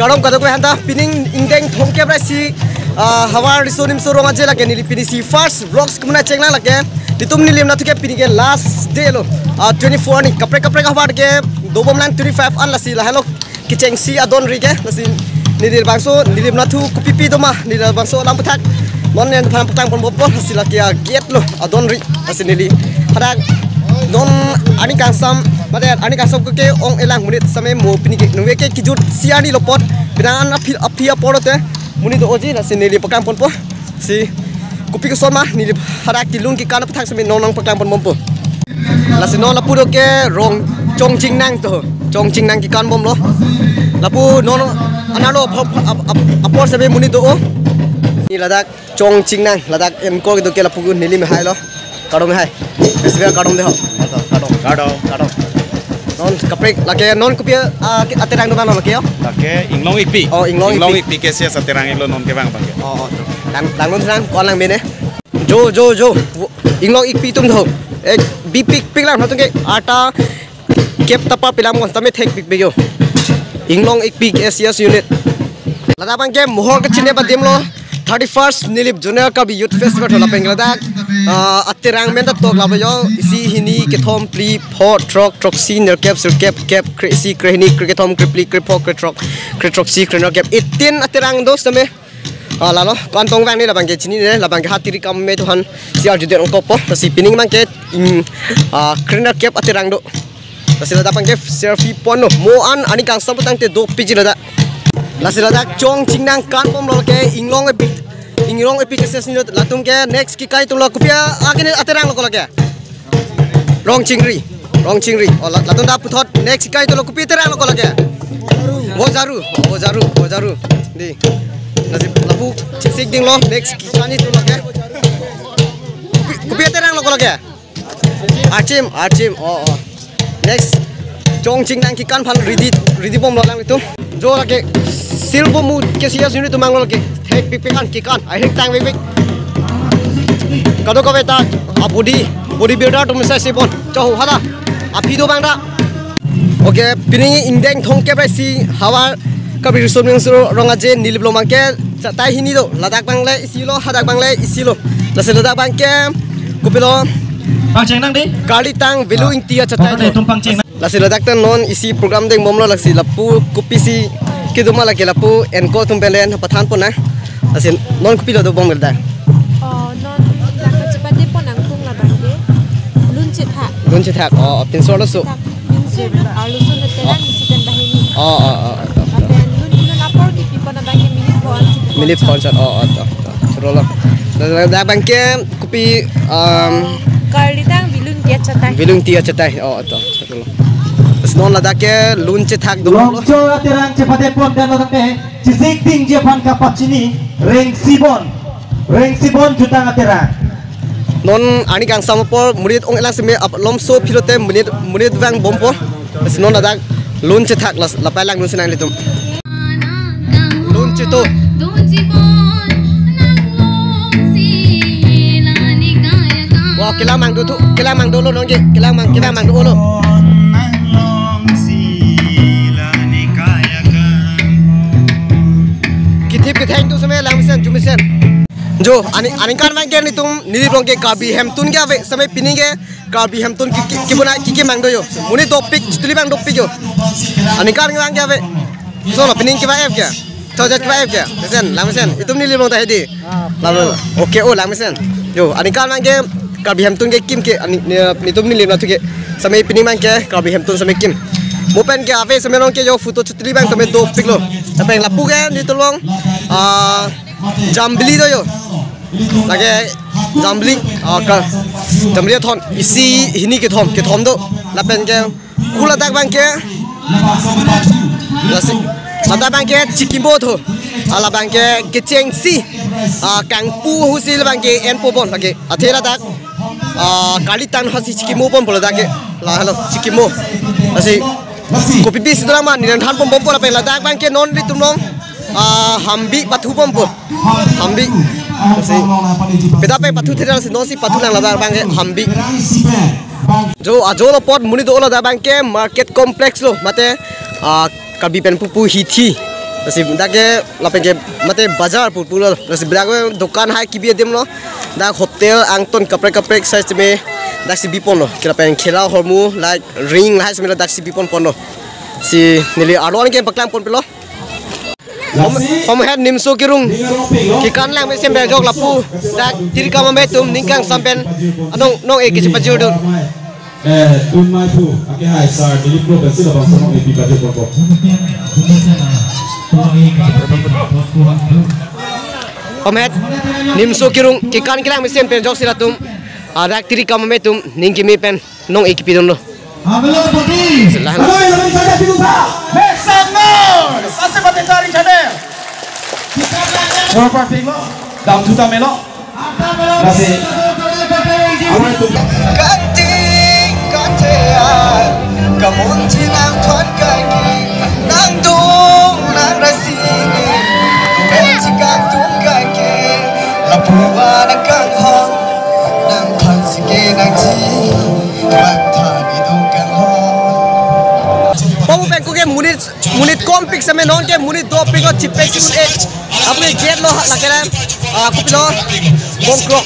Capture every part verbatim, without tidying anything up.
Arom kadokave aphan ta pining ingdeng thomkep ra isi, ah, Havar Riso Nimso Rong Aje lake neli pini isi first vlogs kumna chenglang lake. Netum neli mena thuke pini ke last day lo. Ah, twenty-four arni kaprek kaprek ahavar ke dobomlang twenty-five an lasi lahelo kechengsi adon ri ke lasi neli bangso neli mena thu kopipi doma neli bangso alam aputhak non nen phan paklang ponbompo lasi lake a gate lo adon ri lasi neli hadak non arni kangsam mate arni kangsam ke ong-elang monit same mo pini ke nungve ke kejut si arni lo apot penang an aphi aphi apor te monit do-oji lasi neli paklang ponpo. Si kopi koson ma neli hadak kelun kekan aputhak same non nangpaklang ponbompo. Lasi non lapu do ke rong chong chingnang to. Chong chingnang kekan bomlo. Lapu non analo ap- ap- ap- apor same monit do-o. Neli ladak chong chingnang ladak anchor kedo ke lapu neli mehai lo. Kardom hai. Festival kardom de ho. Kardom, kardom. Kardom. Non kaprek lake non kopi, ah, aterang do ma non lake yo. Lake Inglong Ikpi. Oh, Inglong Inglong Ikpi. Ikpi K C S aterang iklo non kevang abang ke. Oh, oh. Lang lang non serang ko-an lang mene. Jo jo jo. Inglong Ikpi atum do. Eh, bipik pik lang hatung ke ata kep tapa pilam kon tame thek pik pik yo. Inglong Ikpi K C S unit. Ladak abang ke mohor kechine adim lo. Thirty-first Nilip Zonal Karbi Youth Festival to lapen ladak, ah, aterang men ta tok laba yo isi hini kethom phli pho throk throksi nerkep sirkep kep kre-isi krehini krekethom krephli krepho krethrok krethroksi krenerkep eighteen aterang do seme. Ah, lalo ko-an tong vang ne labang ke chinine labang ke hatiri kam me tuhan si arju den ongkokpo si pining abang ke, mm, ah, krenerkep aterang do. Lasi ladak abang ke selfie ponlo. Mo an arni kangsam tangte dopikji ladak. Lasi ladak chong chingnang kan bomlo ke Inglong Ikpi. Inglong Ikpi K C S unit latum ke next kekai atum lo kopi akin aterang lo ko lake. Rong chingri. Rong chingri. Oh, la- latum ta puthot next kekai atum lo kopi aterang lo ko lake. Vojaru. Vojaru. Vojaru. Di. Lasi lapu chesik dinglo next kekai atum lo ke. Kopi, kopi aterang lo ko lake. Archim, archim, oh, oh. Next, chong chingnang kekan aphan ready, ready bomlo alanglitum. Jo lake, sil bom mu K C S unit atum anglo lake. Thek pik pik an kekan, ahek tang pik pik. Kadokave ta, a body, body builder atum sa si bon. Cho ho hada, aphi do abang ta. Okay, pining ingdeng thomkep ra isi Havar Karbi Riso Nimso Rong Aje Nilip along abang ke chatai hini do. Ladak abang le isi lo, hadak abang le isi lo. Lasi ladak abang ke kopilo? Pangcheng nang di. Karlitang Velu Ingti achatai. Pangcheng nang. Lasi ladak ta non isi program deng bomlo lasi lapu kopisi kedo ma lake lapu anchor atum pen le pathan pon na. Lasi non kopilo dobom ladak. Oh, non ladak chepate pon nangtung labang ke. Lun chethak. Lun chethak. Oh, pinso lo so. Pinso lun arloso na terang isi pen banghini. Oh, oh, oh, oh. Lapen lun lun apor kipi pon abang ke minute pon si. Minute pon chot. Oh, oh, to, to. Choro lo. Ladak abang ke kopi, um, Karlitang Velu Ingti achatai. Velu Ingti achatai. Oh, to. Choro lo. Terus non ladak ke lun chethak do lo. Longcho aterang chepate pon dan ladak ke. Chesik dingji aphan kapachini Rengsibon. Rengsibon jutang aterang. Non arni kangsam apor monit ong-elang seme ap- lomso philote monit monit vang bompo. Lasi non ladak lun chethak las lapai lang lun si nanglitum. Lun chetu. Wah, kelang mang do thu, kelang mang dolo non ke, kelang mang kelang mang dolo. Kithip kitheng tu seme lang mesen, ju mesen. Jo, ani aningkan abang ke netum Nilip along ke Karbi hemtun ke ave seme pining ke Karbi hemtun ki ki kibuna ki ki mang do yo. Monit dopik, chutuli abang dopik yo. Aningkan abang ke ave. So lo pining kiba F ke. Chojat kiba F ke. Mesen, lang mesen. Itum Nilip along ta hedi. Lalu. Okay, oh lang mesen. Jo, aningkan abang ke Karbi hemtun ke kim ke ani ne- netum Nilip na thu ke. Seme pining abang ke Karbi hemtun seme kim. Mo pen ke ave seme along ke yo photo chutuli abang tame dopik lo. Lapen lapu ke netum along, ah, Jambili do yo. Lake Jambili, ah, ka Jambili athon isi hini kethom, kethom do. Lapen ke ko ladak abang ke. Lasi, ladak abang ke chikimo tho. Ah, labang ke kechengsi. Ah, kangpu husi labang ke enpo bon lake. Athe ladak. Ah, Karlitang hasi chikimo bompo ladak ke. La halo chikimo. Lasi kopi pisi dolang ma neli nangthan ponbompo lapen ladak abang ke non netum along, ah, hambi pathu bompo. Hambi. Lasi peda pen pathu theda lasi non si pathu lang ladak abang ke hambi. Jo, ajo lo apot monit dolo ladak abang ke market complex lo mate, ah, Karbi pen pupu hithi. Lasi dak ke lapen ke mate bazar pu pulo. Lasi dak ke dukan hai kebi adim lo. Dak hotel angton kaprek kaprek sai seme dak si biponlo. Ke lapen khela hormu like ring lahai seme dak si bipon ponlo. Si neli arlo an ke paklang pon pilo. Hom, hom het Nimso Kirung kekan lang mesen berjok lapu dak tiri kama atum ningkang sampen anong nong-e kisi pajurdun. Eh, tun mai pu, ake hai sar, Dilip Pro pensi labangso nong-e pi pajur pon po. Hom het Nimso Kirung kekan kelang mesen pen jok si latum, ah, dak tiri kama atum ning kimi pen nong-e kipidunlo. Amelo pati. Silahan. Halo, yang tadi pintu sa. Mesang nol. Pasti pati cari cari. Coba pintu. Dam juta melo. Masih. Apa itu? Kanting kantean, kamun chinang thon kaiki, nang dung nang rasini, kumen chikang tung kaiki, lapuan nang kanghon, nang phan sike nang chi, bang than idung kanghon. Pamu pengku ke munit Monit kompik seme non ke monit dopik lo chipek si un-e. Apni gate lo lake na, ah, kopilo bongkrok.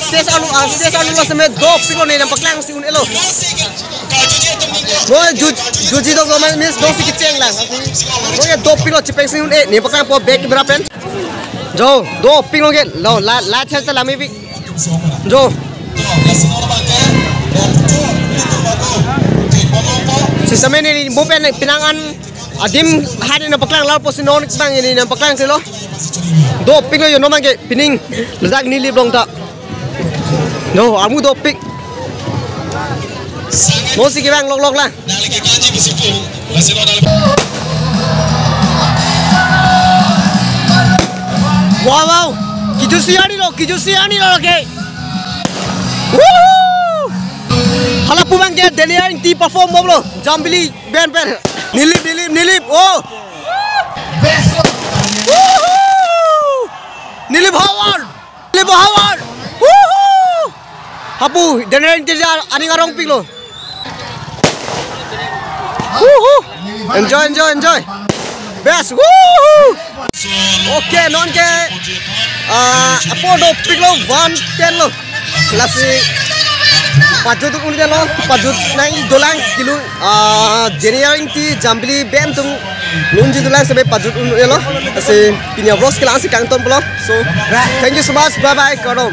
Ases alu, ases alu lo seme dopik lo ne nang paklang si un-elo. Lo ju-, juji dok lo man miss dok si kecheng lang. Lo ke dopik lo chipek si un-e ne paklang po bek berapen. Jo, dopik lo ke lo la la chel chel lami pik. Jo. Sisame ne mo pen pinang an adim hari nang paklang lar posi non bang ne nang paklang silo. Dopik lo yo no mang ke pining ledak Nilip long ta. No, amu dopik. Mo si kibang lok lok lang. Wow, wow. Kiju si ani lo, kiju si ani lo lake. Woohoo! Hala pu bang ke Daniel Ingti perform bomlo. Jambili band pen. Nilip, Nilip, Nilip. Oh. Woohoo! Nilip Hawan. Nilip Hawan. Woohoo! Hapu Daniel Ingti aning arong piklo. Woohoo! Enjoy, enjoy, enjoy. Best. Woohoo! Okay, non ke, ah, apo dopik lo one ten lo. Lasi pajut un-elo, pajut nang dolang kilu, ah, Daniel Ingti Jambili band atum lunji dolang seme pajut un-elo. Lasi pini a-vlog ke la-an si kangton pulo. So, thank you so much. Bye bye. Kardom.